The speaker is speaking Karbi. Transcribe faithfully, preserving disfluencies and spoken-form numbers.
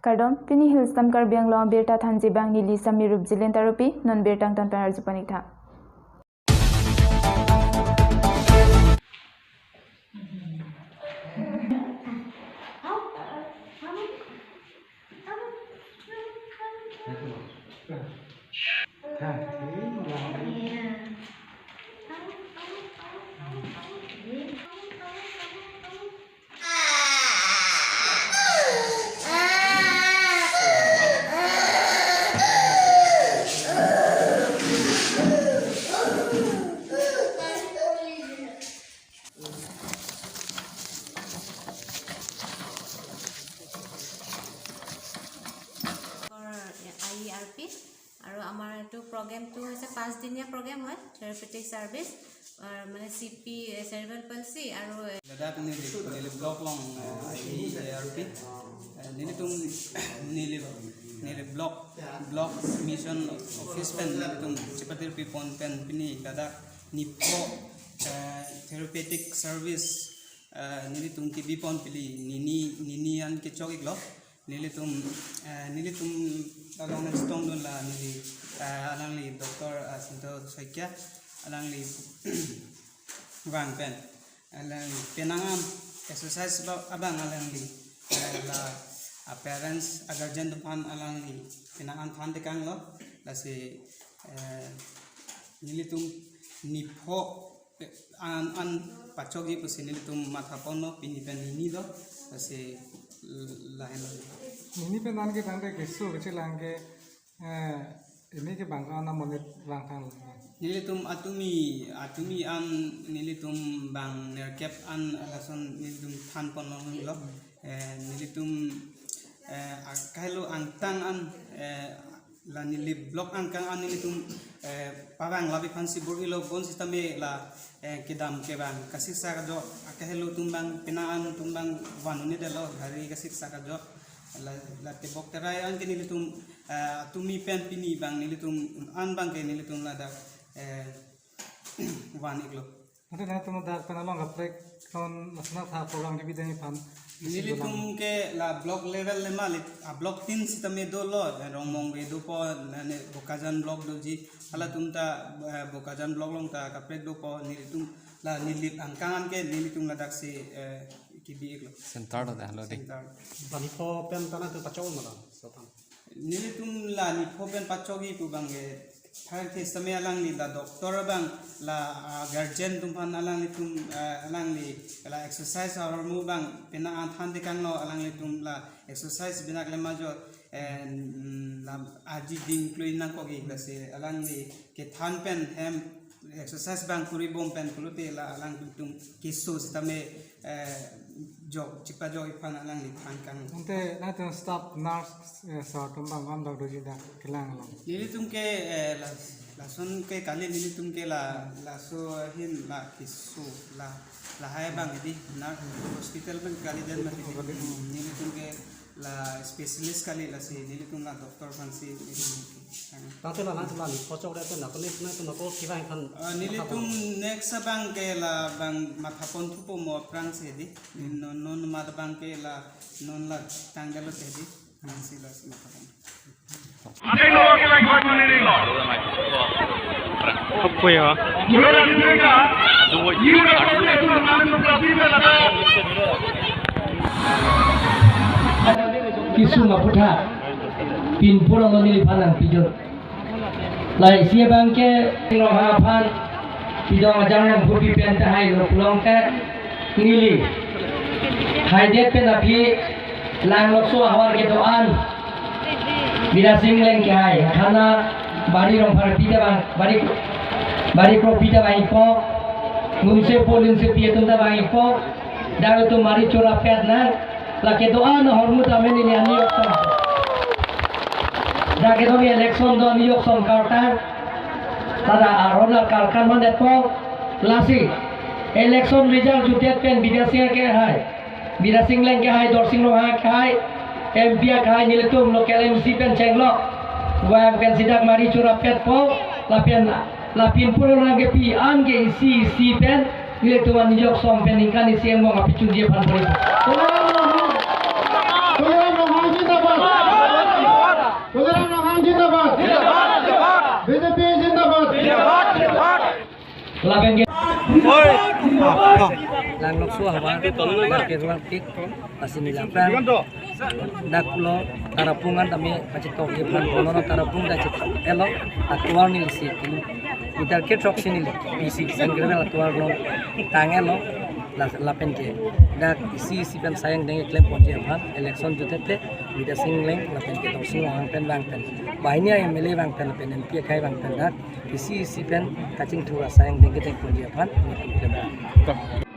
Kardom, pini Hillstam Karbi Anglong abirta thanji abang neli Sami Rupjilin Tarupi, non birta angtan pen arju pon-ik tha. I E R P. আৰু আমাৰ এইটো প্ৰগ্ৰেমটো হৈছে পাঁচদিনীয়া প্ৰগ্ৰেম হয়, therapeutic service, আহ, মানে C P, cerebral পলচি আৰু, এ, Ladak neli, neli block along, eh, I E R P, eh, nelitum neli, neli block, block mission office pen nelitum chepatirpi pon pen pini ladak nipho, eh, therapeutic service, eh, nelitum kebi pon pili nini, nini an kechok-iklo. Nelitum, eh, nelitum along nangchetongdun la neli, eh, alangli Doctor, eh, Sinto Saikia, alangli vang pen, alangli penang an exercise ba-, abang alangli, eh, la, ah, parents, ah, guardian atum aphan alangli penang an than tekanglo, lasi, eh, nelitum nipho an, an pachokji pusi nelitum matha ponlo, pini pen nini do, lasi lahenlo. Nini pen an ke tangte keso kechelang ke, eh, ini ke bang ko-an amonit vangthanlo? Nelitum atumi, atumi an nelitum bang nerkep an lason nelitum than ponlo lo. Eh, nelitum, eh, akahelo angtan an, eh, la neli block angkang an nelitum, eh, pavang labi aphansi bor-ilo bonsitame la, eh, kedam kevang kasiksak ajok akahelo atum abang penang an atum abang van un-edetlo gari kasiksak ajok la, la tebok terai an ke nelitum, eh, atumi pen pini abang nelitum an abang ke nelitum ladak, eh, van-iklo. Ante nangtum dak pen along kaprek non masna tha program kebi dengji aphan. Nelitum ke la block level le malik, ah, block tin sitame dolo, eh, Rongmongve dopo, nane Bokajan block doji, halatum ta, eh, Bokajan block along ta kaprek dopo, nelitum la neli angkang an ke nelitum ladaksi, eh, kebi-iklo. Center lo dah lo deh. Center. Bani pho pen tana tu pachok malam, sopan. Nelitum la nipho pen pachokji pu abang ke, thar thes tame alangli la doctor abang la, ah, guardian atum aphan alanglitum, ah, alangli la exercise ahormu abang penang an than tekanglo, alanglitum la exercise binak le major, eh, mm, la aji ding klui nangkokji, lasi alangli kethan pen hem exercise abang kuri bom pen pulote la alangtum keso sitame, eh, jok, chepajok-ik aphan alangli than kang. Ante nangtum staff nurse, eh, sir atum abang ko-an dak doji dak kelang along? Nelitum ke, eh, la, lason ke kali nelitum ke la, laso ahin la keso la, lahai abang hedi nurse hospital pen kalidet mati. Kali. Hmm, nelitum ke la specialist kali, lasi nelitum la doctor aphansi nelitum ke. Tangte la nangtum la nipho chokre pen nangtum ne, nangtum nangko kevang aphan. Ah, nelitum next abang ke la abang matha pon thupo mo aphrangsi hedi. Non, non mat abang ke la non la tangdetlo hedi. Aphrangsi la matha pon. Apo ya? Kisum aphuthak pinpur along neliphan nangpijor. La isi abang ke Ronghang aphan pidong ajang nangphupi pen tahai lo pulote neli haidet pen aphi Langloso ahavar kedo-an Bidya Sing Engleng kehai, Thana Bari Rongpharpi ta bang, Bari, Bari Kropi ta bang-ikpo, Munse Polin Sepi atum ta bang-ikpo, dak atum mari chorapet nang, la kedo-an ahormu tame neli ani okta. Dak kedo ni election do ani yok song kartang, tada aron la karkan mandetpo, lasi election result jutdet pen Bidya Sing kehai. Bidya Sing Engleng kehai, Dorsing Ronghang kehai, M P kehai, nelitum local M C pen chenglok vang pensi dak mari chorapetpo, lapen la pinpur nangkepi an ke isi isi pen nelitum anijok song pen ningkan isi angbong apichunji aphan pori. Tuliram Ronghang, Tuliram Ronghang jindabad. Langlokso ahavar dak ke ruang tik, lasi neli aphrang dak pulo Tarapung an tame pachethokji aphan, pulo Tarapung dak chetho-etlo, atovar neli isi kilometer kethroksi neli isi Sengkrevel atovar along tang-etlo, la, lapen ke dak isi isi pen asai angdeng keklem ponji aphan, election jutete Bidya Sing Engleng lapen ke Dorsing Ronghang pen vang pen, banghini a-M L A vang pen lapen M P akhei vang pen dak isi isi pen kachingthur asai angdeng kedeng ponji aphan neli klem.